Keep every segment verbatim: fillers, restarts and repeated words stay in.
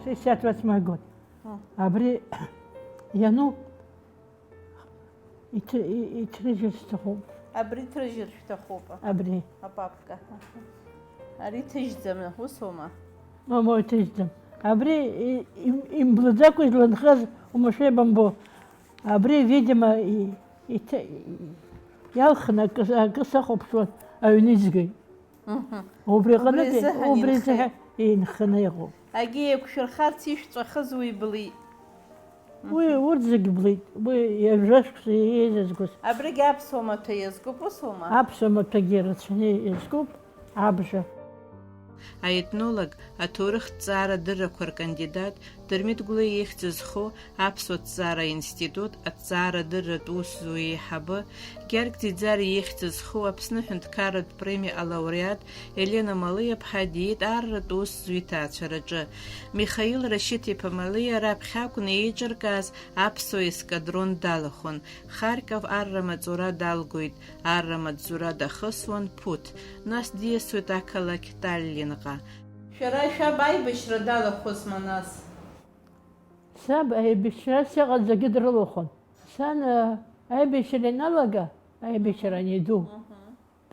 Пятьдесят восьмой год. Абри иану иҭ-, и-, иҭрыжьыр сҭахуп. Абри ҭрыжьыр шәҭахуп, аха. Абри. Апапка. Ари ҭыжьӡам, усоума? Мамоу, иҭыжьӡам. Абри и-, им-, имблаӡакәа изланхаз уамашәа ибамбо. Абри, видимо, и-, иҭ-, и-, иалхны акы, акы сахәаԥшуан, аҩны изгеит. Мгм. Убри Убри аҟынтәи, изыҳәан убри инхеит. Изыҳәан инханы иҟоуп. Агьи еиқәшәырхарц ишәҵәахыз уи блит. Уи, мгм, урҭ зегь блит. Уи ҩажәа шықәса еизызгоз. Абригь аԥсуа маҭәа иазкуп, усоума? Аԥсуа маҭәагьы рацәаны иазкуп, абжа. Аетнолог, аҭоурыхҭҵаара адыррақәа ркандидат, Дырмит Гәлиа ихьӡ зху Аԥсуа ҭҵаара аинститут аҭҵаарадырратә усзуҩ еиҳабы, Гьаргь Ӡиӡариа ихьӡ зху Аԥсны аҳәынҭқарратә премиа алауреат Елена Малиаԥҳа диит арратә усзуҩ иҭаацәараҿы. Михаил Рашьыҭ-иԥа Малиа раԥхьа акәны еиҿыркааз аԥсуа ескадрон далахәын. Харьков арра маҵура далгоит, арра маҵзура дахысуан ԥуҭ, нас диасуеит ақалақь Таллинҟа. Шәара шәаб аибашьра далахәызма нас? Саб аибашьра сыҟаӡагьы дрылахәын. Сан, э, аибашьра ианалага, аибашьра аниду, мгм,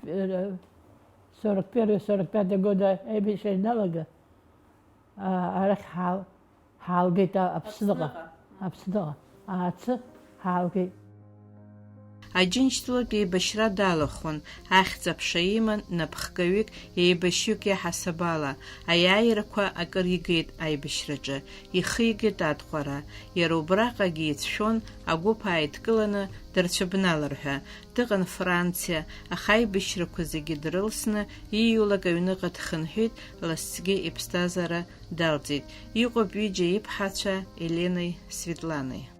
э, сорок первый, сорок пятый года аибашьра ианалага, а, арахь ҳаал-, ҳаалгеит, а, Аԥсныҟа. Аԥсныҟа. Аԥсныҟа. Аацы ҳаалгеит. Аџьынџьтәылатә еибашьра далахәын, ахьӡ-аԥша иман, напхгаҩык, еибашьҩык иаҳасаб ала, аиааирақәа акыр игеит аибашьраҿы, ихигеит атҟәара. Иара убраҟагьы ицәшәон, агәыԥ ааидкыланы дырцәыбналар ҳәа. Дыҟан Франциа, аха аибашьрақәа зегьы дрылсны, ииулак аҩныҟа дхынҳәит, ласгьы иԥсҭазаара далҵит. Иҟоуп ҩыџьа иԥҳацәа Еленеи Светланеи.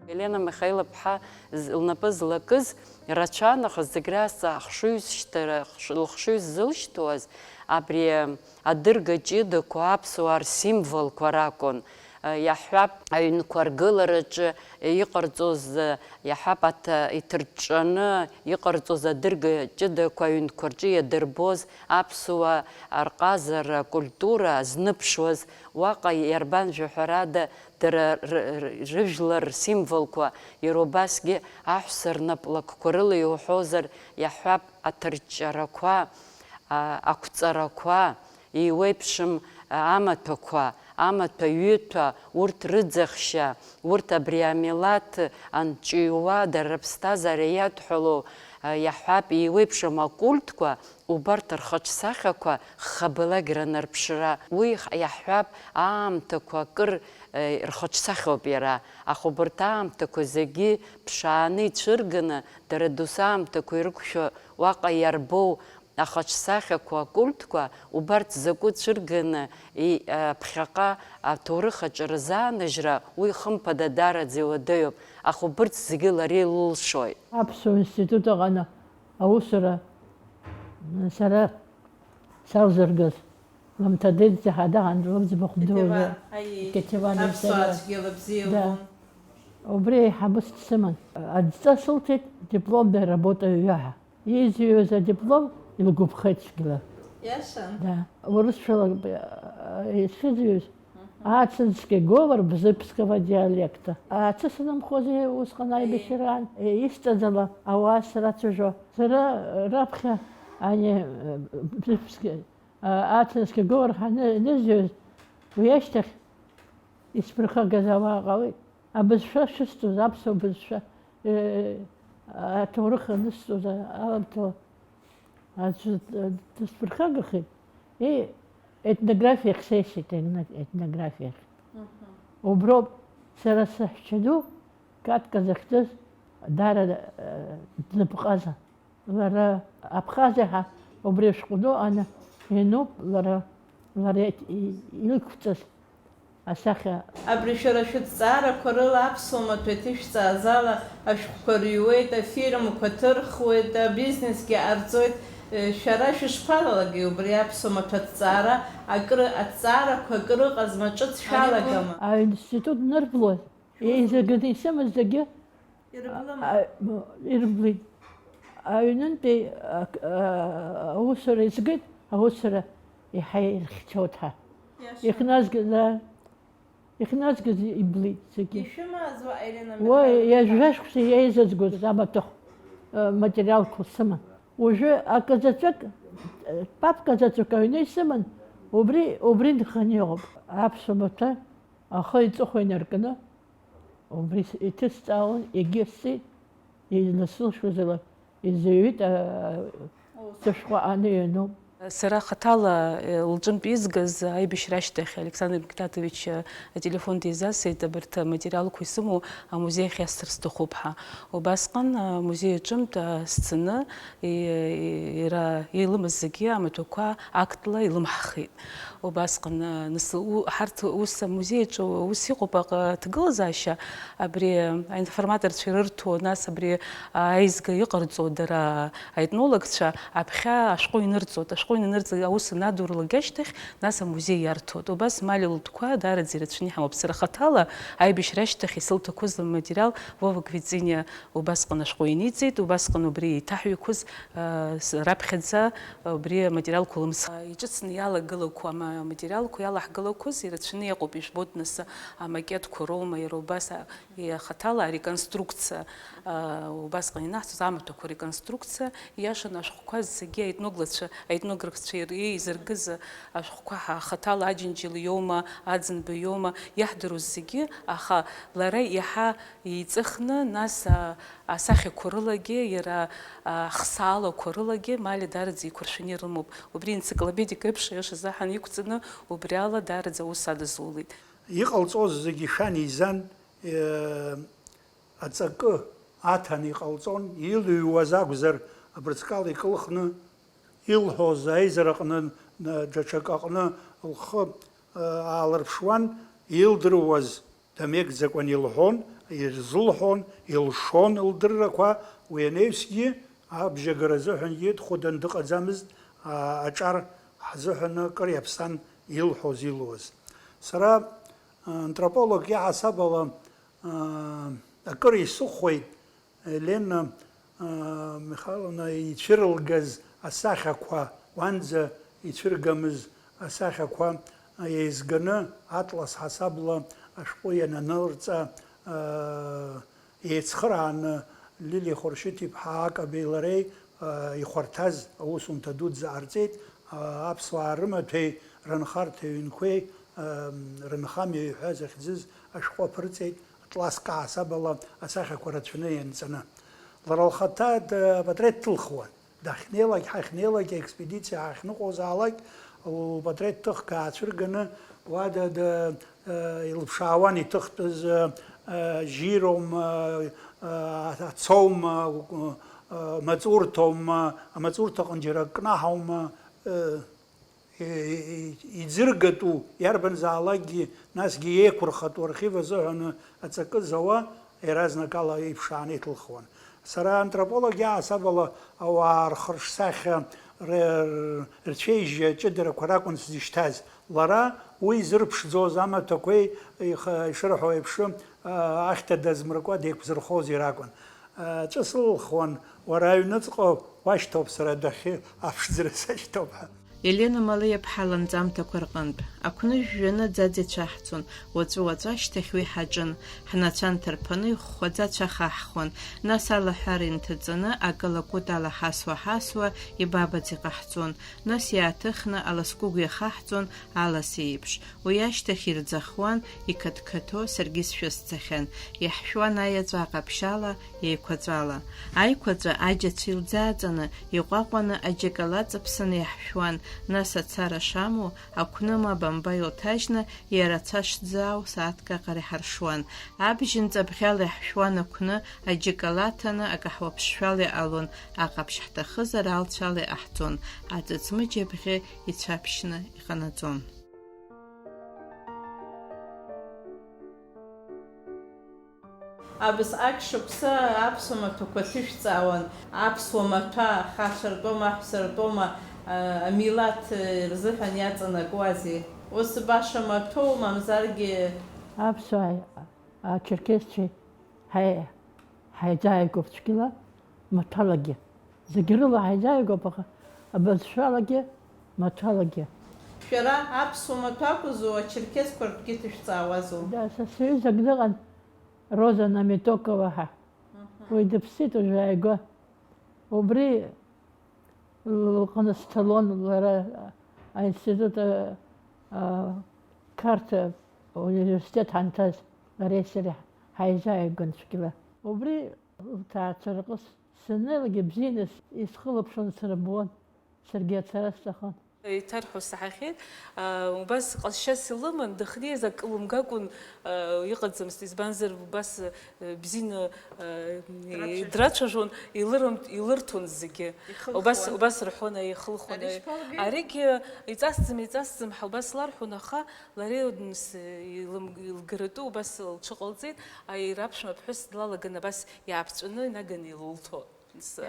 Елена Михаил-иԥҳа з-, лнапы злакыз рацәан, аха зегь раасҭа ахшыҩзышьҭара, хш-, лыхшыҩ ззылшьҭуаз абри адырга ҷыдақәа аԥсуаа рсимволқәа ракәын. Иаҳҳәап, аҩнқәа ргылараҿы иҟарҵоз, иаҳҳәап, аҭ-, иҭырҿҿаны иҟарҵоз адырга ҷыдақәа аҩнқәа рҿы иадырбоз аԥсуаа рҟазара, акультура азныԥшуаз, уаҟа иарбан жәаҳәарада, дара р-, р-, рыжәлар рсимволқәа, иара убасгьы аҳәса рнаплакқәа рыла иуҳәозар, иаҳҳәап, аҭырҷҷарақәа, а, ақәҵарақәа, еиуеиԥшым, а, амаҭәақәа, амаҭәа ҩыҭәа, урҭ рыӡахшьа, урҭ абри амилаҭ анҵәиуа, дара рыԥсҭазаара иадҳәалоу, а, иаҳҳәап, еиуеиԥшым акультқәа, убарҭ рхаҿсахьақәа хабалагь ранарԥшра. Уи х-, иаҳҳәап, аамҭақәа акыр, е, рхаҿсахьоуп иара, аха убарҭ аамҭақәа зегьы ԥшааны ицәырганы, дара досу аамҭақәа ирықәшәо уаҟа иарбоу ахаҿсахьақәа, акультқәа, убарҭ закәу цәырганы и-, а, ԥхьаҟа аҭоурых аҿы рзааныжьра, уи хымԥада даараӡа иуадаҩуп, аха убырҭ зегьы лара илылшоит. Аԥсуа институт аҟны аусура сара салзыргаз, Ламҭадеҭ Ӡаҳадаҟан лыӡбахә Кетеван, дууӡа, аиеи, Кетеван аԥсуаа Ивзариа. Цәгьала бзиа Да. Убон. Убри еиҳабыс дсыман. Адҵа сылҭеит, дипломная работа ҩаҳа. Изҩыз адиплом илгәаԥхеит цәгьала. Иашан? Да. Урысшәала, э, исызҩыз, Мгм. Ацинский говор бзыпского диалекта. Ацысынымхозеи усҟан Ии. Аибашьраан, э, исҵаӡала ауаа срацәажәо. Сара раԥхьа ани, э, бзыпски-, э, ацинский говор ҳанызҩыз, уи ашьҭахь исԥырхагаз ауаа ҟалеит. Абызшәа шысҭоз, аԥсуа бызшәа, э, аҭоурых анысҵоз аамҭала аӡәы дысԥырхагахеит, и, етнографиахь сеисит, етно-, етнографиахь. Мгм. Уброуп сара сыҳәшьаду Катка захьӡыз даара, э, длыпҟаза. Лара Абхазиа ҳәа убри ашәҟәы ду аны иануп, лара, лара и-, илықәҵаз асахьа. Абри шәара шәыҭҵаарақәа рыла аԥсуа маҭәа иҭышәҵааз ала ашәҟәқәа рыҩуеит, афильмқәа ҭырхуеит, абизнесгьы ҟарҵоит. Э, шәара шәышԥалагеи убри аԥсуа маҭәа аҭҵаара? Акры, аҭҵаарақәа акры ыҟазма, ҿыц шәалагама? Аинститут нырблуаз, еизаганы исымаз зегьы Ирыблама? А, м, ирыблит. Аҩнынтәи, а, а, аусура изгеит, аусура иаҳа ирхьчоит ҳәа. Иаша. Ихназгаз, а, Иахьназгаз иблит зегьы. Ишәымазу, Елена Уи Михайловна? ҩажәа шықәса еизызгоз амаҭәахә, э, материалқәа сыман. Уажәы акы заҵәык, э, папка заҵәык аҩны исыман, убри, убри нханы иҟоуп. Аԥсуа маҭәа ахы иҵыхәа инаркны, убри с-, иҭысҵаауан, егьи сҵеит, изласылшоз ала, изыҩит, а, сышәҟәы ааны иануп. Сара хаҭала, э, лҿынтә изгаз аибашьра ашьҭахь Александр Микнатович, э, ателефон дизасит, абарҭ аматериалқәа исымоу амузеи ахь иасҭар сҭахуп ҳәа. Убасҟан амузеи аҿынтә, а, сцаны, и-, и-, иара илымаз зегьы амаҭәақәа актла илымҳахит. Убасҟан, а, нас, у-, ҳарҭ ус амузеи аҿы ус иҟоуп, аҟ-, аҭагылазаашьа, абри аинформаторцәа ирырҭо, нас абри аизга иҟарҵо дара аетнологцәа аԥхьа ашәҟәы инырҵоит. Ашәҟәы инанырҵ-, аус анадурлак ашьҭахь, нас амузеи иарҭоит. Убас Мали лтәқәа даараӡа ирацәаны иҳамоуп. Сара хаҭала аибашьра ашьҭахь исылҭақәаз аматериал Вова Квициниа убасҟан ашәҟәы иниҵеит, убасҟан убри еиҭаҳҩақәаз, а, с-, раԥхьаӡа убри аматериалқәа лымс-, а, иҿыцны иалагылақәо ама-, аматериалқәа иалаҳгалақәаз ирацәаны иҟоуп, ижәбоит, нас, амакетқәа роума, иара убас, а, и-, ахаҭала ареконструкциа, а, убасҟан ианаҳҵоз амаҭәақәа реконструкциа, ииашаны ашәҟәқәа зегьы аетноглацәа, аетнографцәа ир-, еизыргаз ашәҟәқәа ҳа-, хаҭала Аџьынџьал иоума, Аӡынба иоума, иаҳдыруаз зегьы, аха лара иаҳа еиҵыхны, нас, а, асахьақәа рылагьы, иара, а, ахсаалақәа рылагьы Мали даараӡа еиқәыршәаны ирымоуп. Убри енциклопедиак еиԥш, аиаша азыҳәан иқәҵаны, убри ала даараӡа аус адызулеит. Иҟалҵоз зегьы ишан-еизан, э, аҵакы аҭаны иҟалҵон, илыҩуаз акәзар, абырҵкала икылхны, илҳәоз аизараҟны, н-, даҽакаҟны лхы, э, аалырԥшуан, илдыруаз дамеигӡакәан илҳәон, ирзылҳәон, илшон лдыррақәа, уи анаҩсгьы абжьагара азыҳәангьы дхәыданы дыҟаӡамызт, а-, аҿар ҳзыҳәаны акыр иаԥсан илҳәоз, илуаз. Сара, а, антрополог иаҳасаб ала, а, акыр исыхәеит, Елена, а, Михайловна ицәырылгаз асахьақәа, уанӡа ицәыргамыз асахьақәа еизганы, атлас ҳасабла ашәҟәы иананылҵа, а, еицхырааны Лилиа Хәаршьыҭ-иԥҳа Акабеи лареи, а, ихәарҭаз аусумҭа дуӡӡа ҟарҵеит, а, аԥсуаа рымаҭәеи рынхарҭа ҩнқәеи, а, рынхамҩеи ҳәа захьӡыз ашәҟәы аԥырҵеит. Тласк аасабала асахьақәа рацәаны ианҵаны. Лара лхаҭа апатреҭ ҭылхуан. Дахьнеилак, ҳахьнеилак, аекспедициа ҳахьныҟәозаалак, лпатреҭ ҭыхга аацәырганы, уа да, да, э, илԥшаауан иҭыхтәыз, э, э, жьироума, э, ацоума, э, маҵурҭоума, амаҵурҭаҟны џьара акнаҳаума, э, иӡыргатәу иарбанзаалакгьы, насгьы еиқәырхатәу архив азыҳәаны аҵакы зауа, иаразнакала иԥшааны иҭылхуан. Сара антрополог иаасабала ауаа рхыршсахьа р-, р-, рцәеижьы аҷыдарақәа ракәын сзышьҭаз. Лара уи зырԥшӡоз амаҭәақәеи ихы ишырҳәо еиԥш, а, ахьҭа дазмыркуа деиқәзырхозеи ракәын. А, ҿыц лылхуан, уара аҩныҵҟа уашьҭоуп, сара адәахьы аԥшӡара сашьҭоуп ҳәа. Елена Малиаԥҳа ланҵамҭақәа рҟынтә. Ақәны жәжәаны аӡаӡ ицәаҳҵон, уаҵәы-уаҵәы ашьҭахь уи ҳаҿын. Ҳнацәа нҭарԥаны ихәхәаӡа ацәа хаҳхуан, нас алаҳәара инҭаҵаны, акалакәыта ала ҳасуа-ҳасуа, ибабаӡ иҟаҳҵон, нас иааҭыхны аласкәыгә иахаҳҵон алас еиԥш. Уи ашьҭахь ирӡахуан, иқаҭқаҭо саргьы сшәысӡахьан. Иаҳшәуан аеҵәа аҟаԥшьала, еиқәаҵәала. Аиқәаҵәа аџьацәа илӡааҵаны, иҟәаҟәаны аџьакала ҵыԥсаны иаҳшәуан, нас ацара шамоу, ақәныма абамба илҭажьны, иара ацәа шӡаау сааҭк аҟара иҳаршуан. Абжьынҵа абӷьала иаҳшәуан ақәны, аџьакала ҭаны акаҳуа ԥшшәала иҟалон, аҟаԥшь ҳҭахызар алцәала иҟаҳҵон, аҵыҵмыџь абӷьы ицәаԥшьны иҟанаҵон. Абасҟак шықәса аԥсуа маҭәақәа ҭышәҵаауан. Аԥсуа маҭәа, хацәа ртәома, аҳәса ртәома, амилаҭ рзыҳәан иаҵанакуазеи? Ус баша маҭәоу, мамзаргьы? Аԥсуааи ачерқьесцәеи ҳаи-, ҳаизааигәоуп цәгьала, маҭәалагьы. Зегь рыла ҳаизааигәоуп, аха абызшәалагьы, маҭәалагьы. Шәара аԥсуа маҭәа акәызу, ачерқьесқәа ртәгьы ҭышәҵаауазу? Да, са сҩызак дыҟан, Роза Наметокова ҳәа. Уи дыԥсит уажәы ааигәа. Убри лҟны сцалон лара аинститут, а, а, Қарҭ университет ҳанҭаз, лареи сареи ҳаизааигәан цәгьала. Убри лҭаацәараҟы саннеилакгьы бзианы исхылаԥшуан, сырбуан, саргьы ацара сҭахын. Иҭарҳәо саҳахьеит, аа, убас ҟазшьас илыман, дахьнеиз акы лымгакәан, аа, иҟаӡамызт, избанзар, убас, э, бзианы, э, драцәажәон, илырым-, илырҭон зегьы. Убас, убас рҳәон, аихылхуан. Аригьы иҵасӡам, иҵасӡам ҳәа убас ларҳәон, аха лара илгаратәы убас лҽыҟалҵеит, аира аԥшәма ԥҳәыс длалаган абас иааԥҵәаны инаганы илылҭо.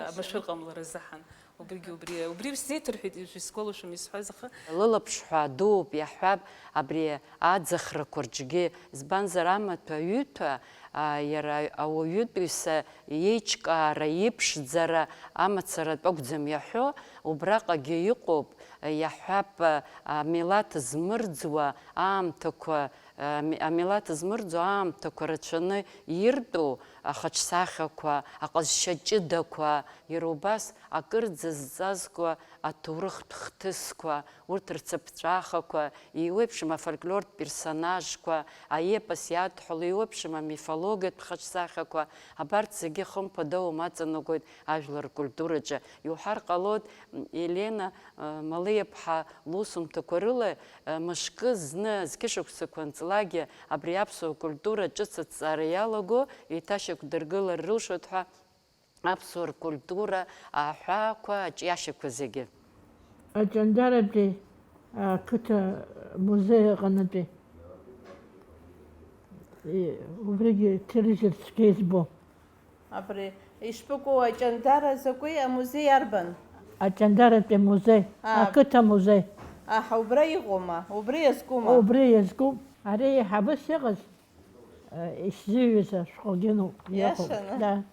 Амашәыр ҟамлара азыҳәан. Убригьы убри, убри сзеиҭарҳәеит, исгәалашәом исҳәаз, аха. Лылаԥш ҳәа дууп, иаҳҳәап, абри аӡахрақәа рҿгьы, избанзар, амаҭәа аҩыҭәа, а, иара ауаҩытәыҩса иеиҿкаара, иԥшӡара амацаратә акәӡам иаҳәо, убраҟагьы иҟоуп, иаҳҳәап, а, амилаҭ змырӡуа аамҭақәа, ами-, амилаҭ змырӡо аамҭақәа рацәаны иртәу ахаҿсахьақәа, аҟазшьа ҷыдақәа, иара убас акырӡа зҵазкуа аҭоурыхтә хҭысқәа, урҭ рцыԥҵәахақәа, еиуеиԥшым афольклортә персонажқәа, аепос иадҳәало еиуеиԥшым амифологиатә хаҿсахьақәа, абарҭ зегьы хымԥада умаҵанакуеит ажәлар ркультураҿы. Иуҳәар ҟалоит, Елена, Малиаԥҳа лусумҭақәа рыла, мышкы зны, зқьышықәсақәа нҵлакгьы абри аԥсуа культура ҿыц аҭҵаара иалаго еиҭашьақәдыргылар рылшоит ҳәа аԥсуа ркультура аҳәаақәа, аҿиашьақәа зегьы. Аҷандаратәи ақыҭа музеи аҟынтәи, и-, убригьы ҭыржьырц цәгьа избо. Абри ишԥыкәу, Аҷандара закәи амузеи арбан? Аҷандаратәи амузеи, а, ақыҭа музеи. Аҳа, убра иҟоума? Убри иазкума? Убри иазкуп. Ари еиҳабыс иҟаз, э, исзыҩыз ашәҟәгьы ноуп. Иахәоуп. Иашаны? Да.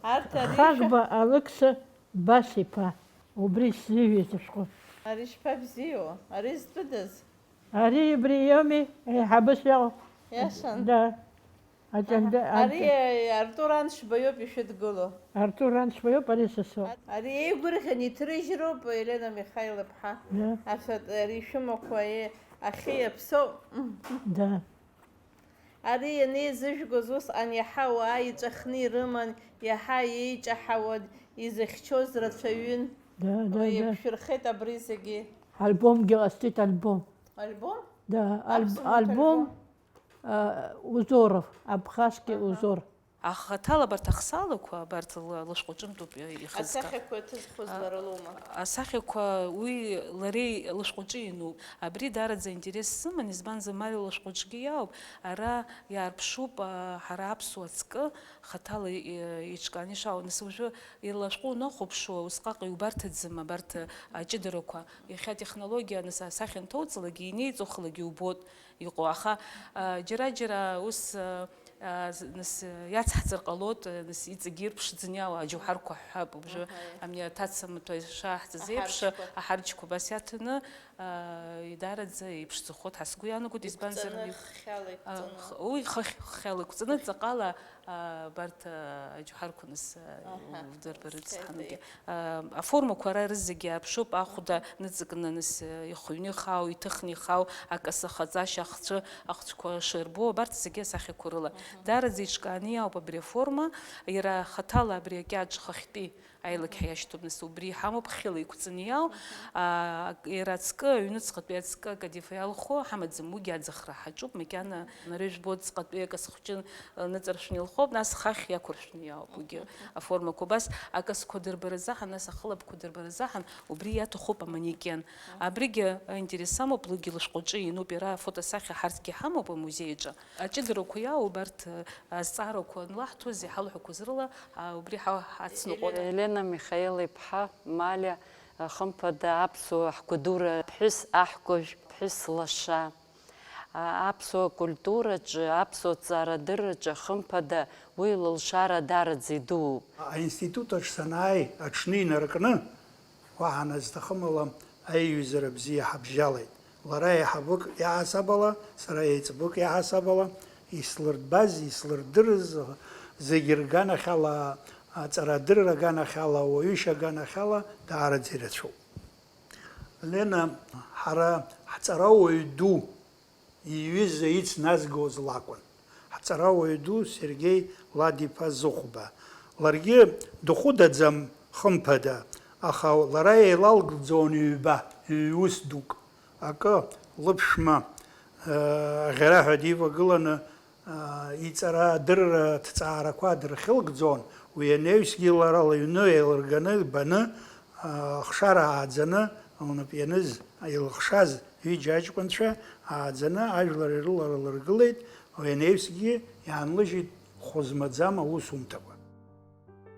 Арҭ ари Хагба Алықьса Басиԥа, убри исзыҩыз ашәҟәы. Ари шԥабзиоу? Ари зтәыдаз? Ари убри иоуми, еиҳабыс иҟоу. Иашан. Да. Аҷанда-, ари, аҷа- Артур Аншба иоуп ишәыдгыло. Артур Аншба иоуп, ари са соуп. Ари еигәырӷьан иҭрыжьроуп, Елена Михаил-иԥҳа. Да. Ашәа-, ари ишәымақәа, е-, ахьы иаԥсоу. Да. Ари ианеизыжәгоз усҟан иаҳа ауаа иҵәахны ирыман, иаҳа еиҷаҳауан, изыхьчоз рацәаҩын. Да, да, да. Еиқәшәырхеит абри зегьы. Альбомгьы ҟасҵеит, альбом. Альбом? Да, аль-, аԥсуа альбом, альбом. А, Узоров, абхазский Узор. Аха хаҭала абарҭ ахсаалақәа, абарҭ ла-, лышәҟәаҿынтәуп ихызга. Асахьақәа иҭызхуаз лара лоума? Асахьақәа уи лареи лышәҟәаҿы иануп. Абри даараӡа аинтерес сыман, избанзар, Мариа лышәҟәаҿгьы иаауп. Ара иаарԥшуп, а, ҳара аԥсуа ҵкы хаҭала и-, еиҿкааны ишаау. Нас уажәы илашәҟәы унахәаԥшуа, усҟак иубарҭаӡам абарҭ аҷыдарақәа. Иахьа атехнологиа, нас асахьа анҭоуҵалакгьы, инеиҵухлакгьы убоит. Иҟоу, аха, а, џьара-џьара ус, а, а, з-, нас, а, иацҳҵар ҟалоит, а, нас иҵегьы ирԥшӡаны иаауа аџьаҳәарқәа ҳҳәап, уажәы. Аҳа. Ами аҭаца маҭәа ишааҳҵаз еиԥш, аҳарџьқәа. Аҳарџьқәа абас иаҭаны, а, идараӡа иԥшӡахоит ҳәа сгәы иаанагоит, избанзар, иқәҵаны, ами, хыхьала, а, иқәҵаны. Х-, уи хыхь-, хыхьала иқәҵаны, ҵаҟала, а, абарҭ, а, аџьаҳәарқәа нас, а, аҳа, удырба рыцҳанагьы. Сеиҭ. А, аформақәа ара рызегьы ааԥшуп, ахәда ныҵакны, нас, ихыҩны ихаау, иҭыхны ихаау, акасы ахаҵашьа, ахцәы, ахцәқәа шырбо, абарҭ зегьы асахьақәа рыла. Мгм. Даараӡа иҿкааны иаауп абри аформа, иара хаҭала абри акьаҿ хыхьтәи аилакьҳәа иашьҭоуп, нас убри иҳамоуп, хьыла иқәҵаны иаауп. Мгм. А, иара ацкы, аҩныҵҟатәи ацкы акадифа иалху ҳамаӡам, уигьы аӡахра ҳаҿуп, макьана, ара ижәбоит, ҵҟатәи акас хәҷы ныҵаршәны илхоуп, нас хыхь иақәыршәны иаауп уигьы. Мгм. Аформақәа убас, акасқәа дырбаразы аҳан, нас ахылаԥқәа дырбаразы аҳан, убри иаҭахуп аманекен. Мгм. Абригьы аинтерес амоуп, лыгьы лышәҟәаҿы инуп, иара афотосахьа ҳарҭгьы ҳамоуп амузеи аҿы. Аҷыдарақәа иаауп, арҭ, а, азҵаарақәа анлаҳҭоз, иҳалҳәақәаз рыла, а, убри ҳа-, ҳацныҟәоит. Елена Михаил-иԥҳа Малиа, а, хымԥада, аԥсуа ҳгәадура ԥҳәыс аҳкәажә, ԥҳәыс лаша. А, аԥсуа культураҿы, аԥсуа ҵарадырраҿы, хымԥада, уи лылшара даараӡа идууп. Аинститут аҿы санааи, аҽны инаркны, уаҳа назҭахым ала, Аиҩызара бзиа ҳабжьалеит. Лара еиҳабык иаҳасабала, сара еиҵбык иаҳасабала, ислырбаз, ислырдырыз, зегьы рганахьала, аҵарадырра аганахьала, ауаҩышьа аганахьала даараӡа ирацәоуп. Лена, ҳара ҳҵарауаҩ ду, иҩыза ицназгоз лакәын. Ҳҵарауаҩ ду Сергеи Ладиԥа Зыхәба. Ларгьы дыхәыдаӡам, хымԥада, аха лара еилалгӡон ҩба, ҩ-ус дук. Акы, лыԥшәма, э, аӷьараҳәа дивагыланы, э, иҵара адырра ҭҵаарақәа дырхьылгӡон, уи анаҩсгьы лара лыҩны еилырганы, лбаны, э, ахшара ааӡаны, лнап ианыз, илыхшаз ҩыџьа аҷкәынцәа ааӡаны ажәлар ирылалыргылеит, уи анаҩсгьы иаанлыжьит хәы змаӡам аусумҭақәа.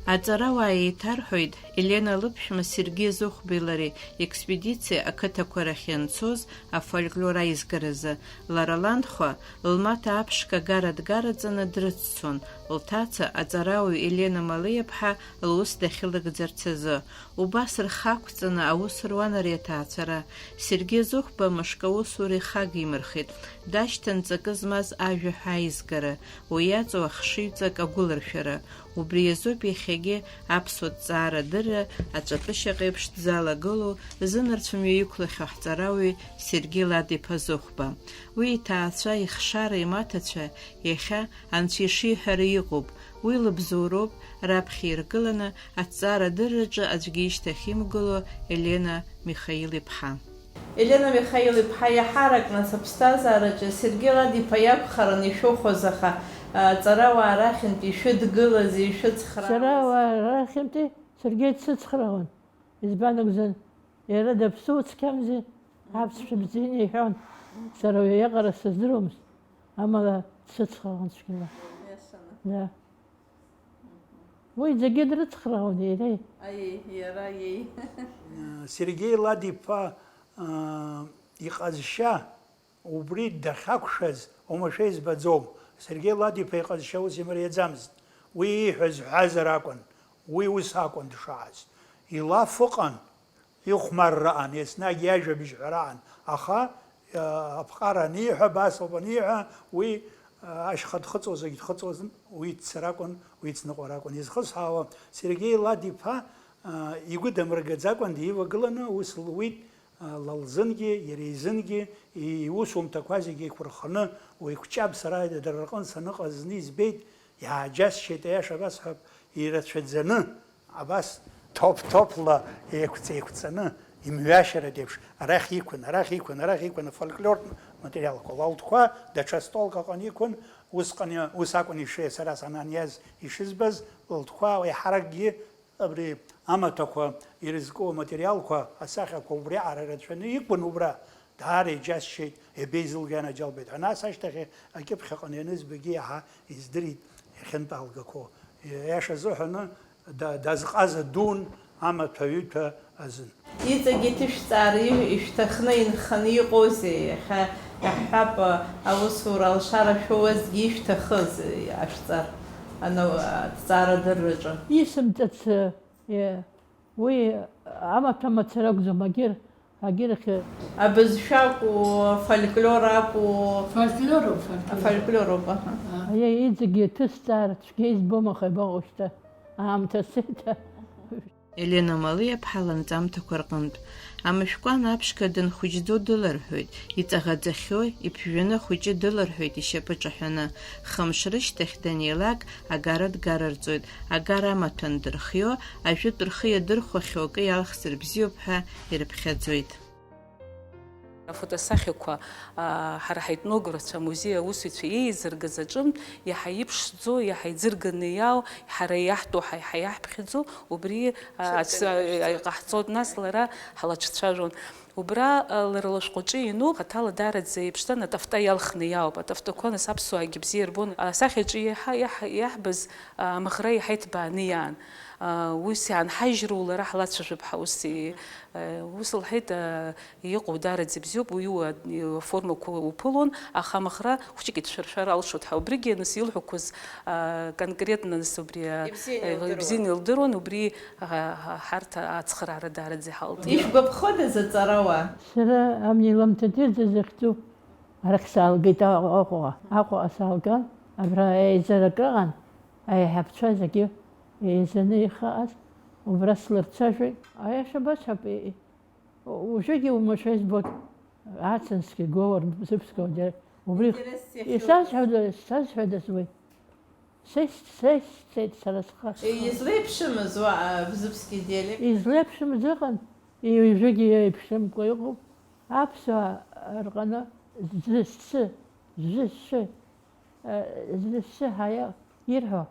Аҵарауаа еиҭарҳәоит, Елена лыԥшәма Сергеи Зыхәбеи лареи експедициа ақыҭақәа рахь ианцоз афольклор аизгаразы. Лара ланхәа, лмаҭа аԥшқа агара дгараҵаны дрыццон, лҭаца аҵарауаҩ Елена Малиаԥҳа лус дахьылыгӡарц азы. Убас рхы ақәҵаны аус руан ари аҭаацәара. Сергеи Зыхәба мышкы аусура ихагимырхеит, дашьҭан ҵакы змаз ажәа ҳәа аизгара, уи иаҵоу ахшыҩҵак агәылыршәара. Убри азоуп иахьагьы аԥсуа ҭҵаарадырра аҵәатәышьаҟ еиԥш дзалагылоу зынарцәымҩа иқәлахьоу ҳҵарауаҩ Сергеи Ладиԥа Зыхәба. Уи иҭаацәа, ихшара, имаҭацәа иахьа Анцәа ишиҳәара иҟоуп, уи лыбзоуроуп раԥхьа иргыланы аҭҵаарадырраҿы аӡәгьы ишьҭахь имгыло Елена Михаил-иԥҳа. Елена Михаил-иԥҳа, иаҳарак, нас, аԥсҭазаараҿы Сергеи Ладиԥа иакәхарын ишәыхәоз, аха, а, ҵарауаа рахьынтәи ишәыдгылази ишәыцхраауаз? Ҵарауаа рахьынтәи Сергеи дсыцхраауан. Избан акәзар, иара даԥсыуа цқьамзи, аԥсшәа бзианы иҳәон. Сара уи аиаҟара сыздыруамызт, амала дсыцхраауан цәгьала. Иашаны. Да. Уи зегьы дрыцхраауан иара. Аиеи, иара, аиеи. Сергеи Ладиԥа, аа, иҟазшьа убри дахьакәшаз оумашәа избаӡом. Сергеи Ладиԥа иҟазшьа ус имариаӡамызт. Уи ииҳәаз ҳәазар акәын, уи ус акәын дшааз. Илаф ыҟан, ихәмарра аан, еснагь иажәабжь ҳәара аан, аха, а, аԥҟара аниҳәа, абас ауп аниҳәа, уи, а, ашьха дхыҵуа зегь дхыҵуазын, уи ццара акәын, уи цныҟәара акәын. Изхысҳәаауа, Сергеи Ладиԥа, а, игәы дамыргаӡакәан дивагыланы аус луит, а, ла лзынгьы, иара изынгьы, иусумҭақәа зегьы еиқәырханы, уи қәҷаб сара дара рҟын саныҟаз зны избеит, иааџьасшьеит, аиаша абасҳәап, ирацәаӡаны, абас ҭоԥ-ҭоԥла еиқәҵа-еиқәҵаны, имҩашьаратә еиԥш, арахь иқәын, арахь иқәын, арахь иқәын, афольклортә материалқәа, ла лтәқәа даҽа столк аҟны иқәын, усҟан, ус акәын ишеи-, сара сананиаз ишызбаз, лтәқәа еиҳаракгьы абри амаҭәақәа ирызку аматериалқәа, асахьақәа убриаҟара рацәаны иқәын убра. Даара иџьасшьеит, иабеизылгаи анаџьалбеит ҳәа. Нас ашьҭахь акьыԥхьаҟны ианызбагьы иаҳа издырит иахьынтәаалгақәоу. Иаша азыҳәаны, да-, дазҟаза дуун амаҭәа-ҩыҭәа азын. Иҵегь иҭышәҵаара ишәҭахны инханы иҟоузеи? Иахьа иаҳҳәап, аусура алшара шәоуазҭгьы ишәҭахыз ашәҵар, ана-, аҭҵаара дырраҿы. Исымҵац, е, Уи амаҭәа мацара акәӡам, агьыр, агьырахь. Абызшәа акәу, афольклор акәу? Фольклоруп, фольклор. Афольклоруп, аҳа. Аиеи, иҵегьы иҭысҵаар цәгьа избом, аха ибаҟоу шьҭа, аамҭа цеит. Елена Малиаԥҳа ланҵамҭақәа рҟынтә. Амышәкәан аԥшқа данхәыҷӡо дыларҳәоит, иҵаӷаӡахьоу, иԥжәаны ахәыҷы дыларҳәоит ишьапы ҿаҳәаны. Хымш рышьҭахь данеилак, агара дгарырҵоит, агара амаҭәа андырхио, ажәытә рхы иадырхәахьоу акы иалхзар бзиоуп ҳәа ирыԥхьаӡоит. Афотосахьақәа, аа, ҳара ҳаетнографцәа амузеи аусзуҩцәа иеизыргаз аҿынтә иаҳа иԥшӡоу, иаҳа иӡырганы иаау, ҳара иаҳтәу, ҳа, ҳа иаҳԥхьаӡоу, убри, аа, ац-, иҟаҳҵоит, нас лара ҳлацәцәажәон. Убра, а, лара лышәҟәаҿы иануп, хаҭала даараӡа еиԥшӡан, атафта иалхны иаауп. Атафтақәа нас аԥсуаагьы бзиа ирбон. Асахьаҿы иаҳа-, иаҳа-, иаҳбаз, а, амаӷра иаҳа иҭбааны иаан. А, ус иаанҳажьроу лара ҳлацәажәап ҳәа ус и-, а, ус лҳәеит, а, иҟоу даараӡа ибзиоуп, уи уа-, иуа-, аформақәа уԥылон, аха амаӷра хәҷык иҭшәыршәар алшоит ҳәа. Убригьы нас илҳәақәоз, а, конкретно нас убри, а, Ибзианы илдыруан. Ибзианы илдыруан, убри Аха, ҳа, ҳарҭ ацхыраара даараӡа иҳалҵит. Ишәгәаԥходаз аҵарауаа? Сара Амни Ламҭаҭиӡе захьӡу арахь саалгеит, Аҟәа, Аҟәаҟа, Аҟәаҟа саалган, абра еизарак ыҟан, аиҳабцәа зегьы еизаны иҟаз, убра слырцәажәеит. Аиаша бацәап, и-, и-, уажәыгьы уамашәа избоит, ацынскьа Гәыуа Бзыԥсгьы, убри Интересс иахьоуп. Исазҳәада, сазҳәадаз уи? Сеи-, сеи-, сцеит сара схы. Излеиԥшымыз уаҟа Бзыԥсгьы диалект? Излеиԥшымыз ыҟан, уажәыгьы еиԥшымкәа иҟоуп. Аԥсуаа рҟны зы-сы, зы-сы, э, зы-сы ҳәа ирҳәо,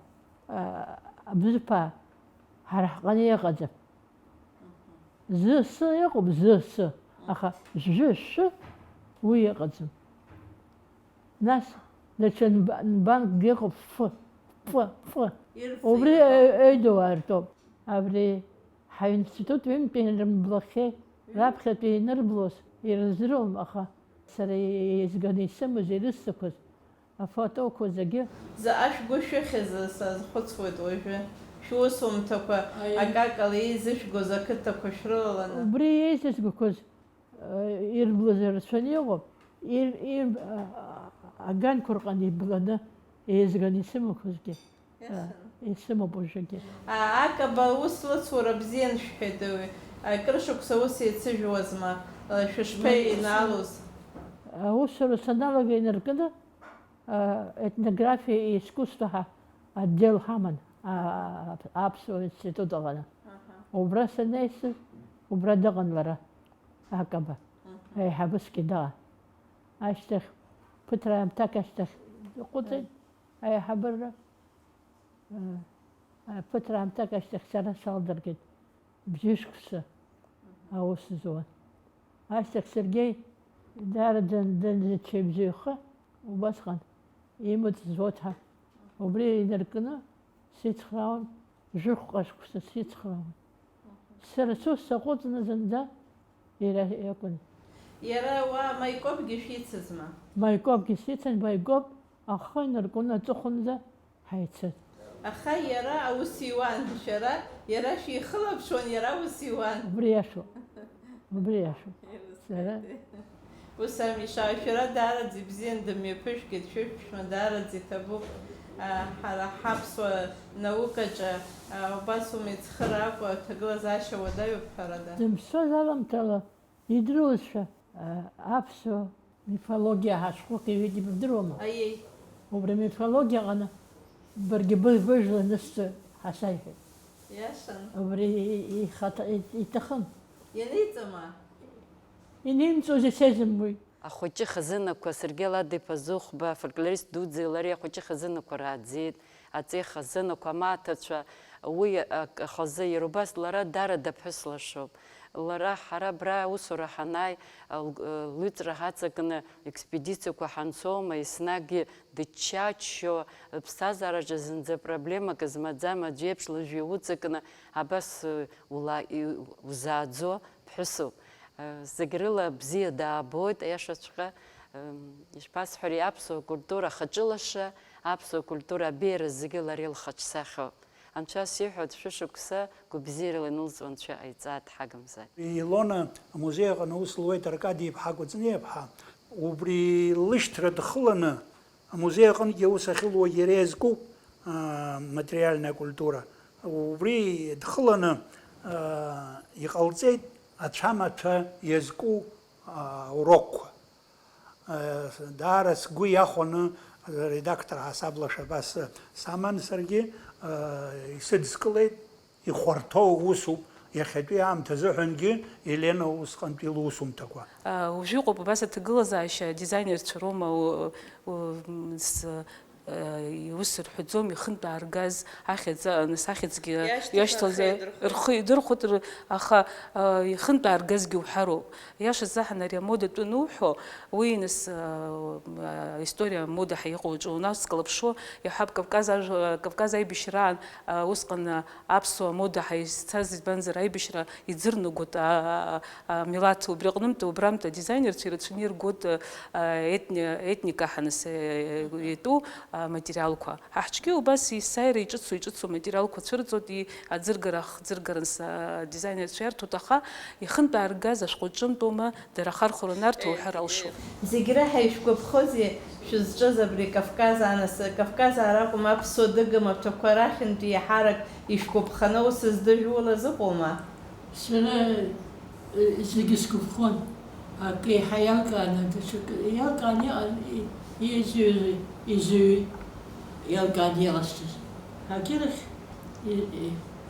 э, абзыԥаа ҳара ҳҟны иҟаӡам. Зы-сы ыҟоуп, зы-сы, аха жәы-шәы уи ыҟаӡам. Нас, даҽа нба-, нбанкгьы ыҟоуп, ф, ф, ф. Ирф-, Убри ирф-, ӧ-, ӧҩдоуаа ртәоуп. Абри ҳаинститут ҩынтәи ианрымблахьеи, раԥхьатәи ианырблоз, ирыздыруам, аха сара еизганы исымаз, ирысҭақәаз, афотоқәа зегьы. Заҟа шәгәы шәыхьыз сазхәыцуеит уажәы, шәусумҭақәа, Аиеи. Акакала еизышәгоз ақыҭақәа шәрылаланы. Убри еизызгақәаз, э, ирблыз рацәаны иҟоуп, ир-, ир-, а-, а-, аганқәа рҟны ибланы еизганы исымақәазгьы, э, Иашан. Исымоуп уажәыгьы. А, Акаба аус лыцура бзиан шәҳәеит, уи, акыр шықәса ус еицыжәуазма, э, шәышԥеинаалоз? Аусура саналага инаркны, а, етнографиа, искусство ҳәа отдел ҳаман, а, аԥсуа институт аҟны. Аҳа. Убра санеисыз, убра дыҟан лара, Акаба. Аҳа. Аиҳабысгьы дыҟан. Ашьҭахь, ԥыҭраамҭак ашьҭахь дыҟәыҵит, аиҳабыра. Аҳа. А, а, ԥыҭраамҭак ашьҭахь сара салдыргеит. Бжьышықәса аус зуан. Ашьҭахь Сергеи даара дан-, данзыччеи бзиахы, убасҟан имыӡ зуҭа. Убри инаркны сицхраауан, жәохәҟа шықәса сицхраауан. Сара сус саҟәыҵны зынӡа иара иакәын. Иара уа Маикопгьы шәицызма? Маикопгьы сицын, Маикоп ахы инаркны аҵыхәанӡа ҳаицын. Аха иара аус иуан, шәара, иара шәихылаԥшуан, иара аус иуан. Убри иашоуп. Убри иашоуп. Сара. Ус ами, Миша, шәара даараӡа ибзиан дымҩаԥышәгеит, шәышәԥшәма даараӡа иҭабуп. А, ҳара ҳаԥсуа наукаҿы, а, убас аума ицхыраакәа аҭагылазаашьа уадаҩуп, ҳәарада. Дымшәоз аламҭала Идыруазшәа, а, аԥсуа мифологиа ҳашәҟәык иҩит, ибдыруама? Аиеи. Убри амифологиа аҟны баргьы быжәла нысҵоит ҳәа саиҳәеит. Иашан. Убри и-, ихаҭа-, и-, иҭахын. Ианиҵома? Инимҵуазеи, сеизымуит. Ахәыҷы хазынақәа, Сергеи Ладиԥа Зыхәба, афольклорист дуӡӡеи лареи ахәыҷы хазынақәа рааӡеит. Аҵеи хазынақәа, амаҭацәа, уи ак-, ахазы иара убас лара даара даԥҳәыс лашоуп. Лара ҳара абра аусура ҳанааи, л-, лыҵра ҳаҵакны експедициақәа ҳанцома, еснагь дычча-ччо, лыԥсҭазаараҿы зынӡа проблемак змаӡам аӡә иеиԥш лыжәҩа уҵакны, абас, ула-, и-, узааӡо ԥҳәысуп. Зегь рыла бзиа даабоит, аиашаҵәҟьа, ишԥасҳәари, аԥсуа культура хаҿылаша, аԥсуа культура абеиара зегьы лара илхаҿсахьоуп. Анцәа сиҳәоит, шәышықәса гәабзиарала инылҵуа Анцәа иҟаиҵааит ҳагымзааит. Илона амузеи аҟны аус луеит Аркади-иԥҳа Кәыҵниаԥҳа, убри лышьҭра дхыланы амузеи аҟынгьы аус ахьылуа иара иазкуп, аа, материальная культура. Убри дхыланы, аа, иҟалҵеит ацәамаҭәа иазку, аа, урокқәа. Даара сгәы иахәаны, аредактор ҳасабла шәабас саман саргьы, исыдскылеит, ихәарҭоу усуп, иахьатәи аамҭа азыҳәангьы Елена усҟантәи лусумҭақәа. Уажәы иҟоуп абас аҭагылазаашьа, адизайнерцәа роума, у-, у-, м, с-, Иус рҳәаӡом, ихынтә ааргаз ахьӡ, нас ахьӡгьы иашьҭалаз рхы идырхәоит, аха ихынтә ааргазгьы уҳәароуп. Иашазаҳан ари амода тәы ануҳәо, уи нас история амода ҳәа иҟоу аҿы унаскылаԥшуа, иаҳҳәап, Кавказ ажә-, Кавказ аибашьраан усҟан аԥсуа мода ҳәа изцаз, избанзар, аибашьра иӡырнагоит, а, а, а, амилаҭ убри аҟнымҭа, убрамҭа адизайнерцәа ирацәаны иргоит, а, етни-, етника ҳәа нас, э, иатәу, а, материалқәа. Ҳа ҳҿгьы убас есааира иҿыцу, иҿыцу аматериалқәа цәырҵоит, и-, аӡыргара, ахӡыргара нас, а, адизайнерцәа иарҭоит, аха ихынтә ааргаз ашәҟәы аҿынтәоума, дара ахархәара нарҭо уҳәар алшоит. Зегь реиҳа ишәгәаԥхозеи шәызҿыз абри Кавказ анасыԥ? Кавказ ара акәым, аԥсуа дыга маҭәақәа рахьынтәи иаҳарак ишәгәаԥханы аус здыжәуа лазыҟоума? Сара, э, зегьы сгәаԥхон. Акы еиҳа иалкааны, даҽакы иалкааны иҟан, и-, изҩыз, изҩит, иалкааны иҟасҵаз. Агьырахь и-,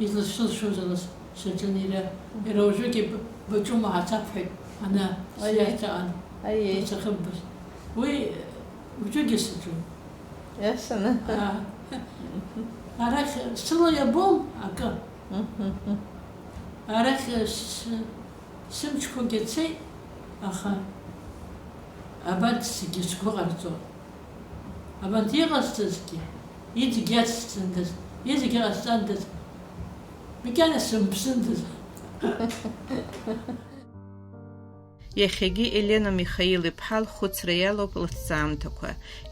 и-, изласылшоз ала с-, саҿын иара, иара уажәыгьы б-, баҿума ҳацаԥҳәеит, ана, аиеи, сиарҭаҟан, аиеи, сахьыббаз. Уи, э, уажәыгьы саҿын. Иашаны. Аа. Арахь сыла иабом акы. Мгм. Арахь с-, сымчқәагьы цеит, аха абарҭ зегьы сгәы ҟарҵо. Абарҭ иҟасҵазгьы, иҵегь иацсҵандаз, иҵегь иҟасҵандаз, макьана сымԥсындаз. Иахьагьы Елена Михаил-иԥҳа лхәыцра иалоуп лыҭҵаамҭақәа.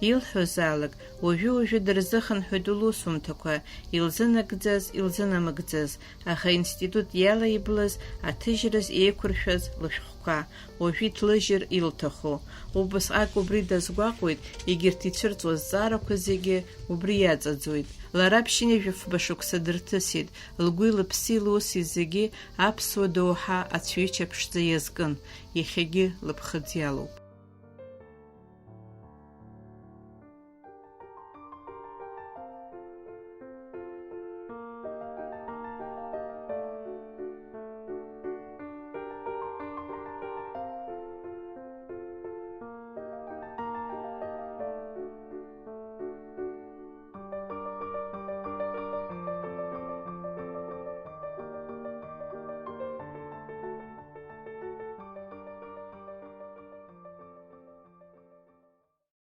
Илҳәозаалак, уажәы-уажәы дырзыхынҳәуеит лусумҭақәа, илзынагӡаз, илзынамыгӡаз, аха аинститут иалаиблыз, аҭыжьраз еиқәыршәаз лышәҟәқәа, уажәы иҭлыжьыр илҭаху. Убасҟак убри дазгәаҟуеит, егьырҭ ицәырҵуа азҵаарақәа зегьы убри иаҵаӡуеит. Лара ԥшьынҩажәи фба шықәса дырҭысит, лгәи лыԥси луси зегьы аԥсуа доуҳа ацәҩыча ԥшӡа иазкын, иахьагьы лыԥхыӡ иалоуп.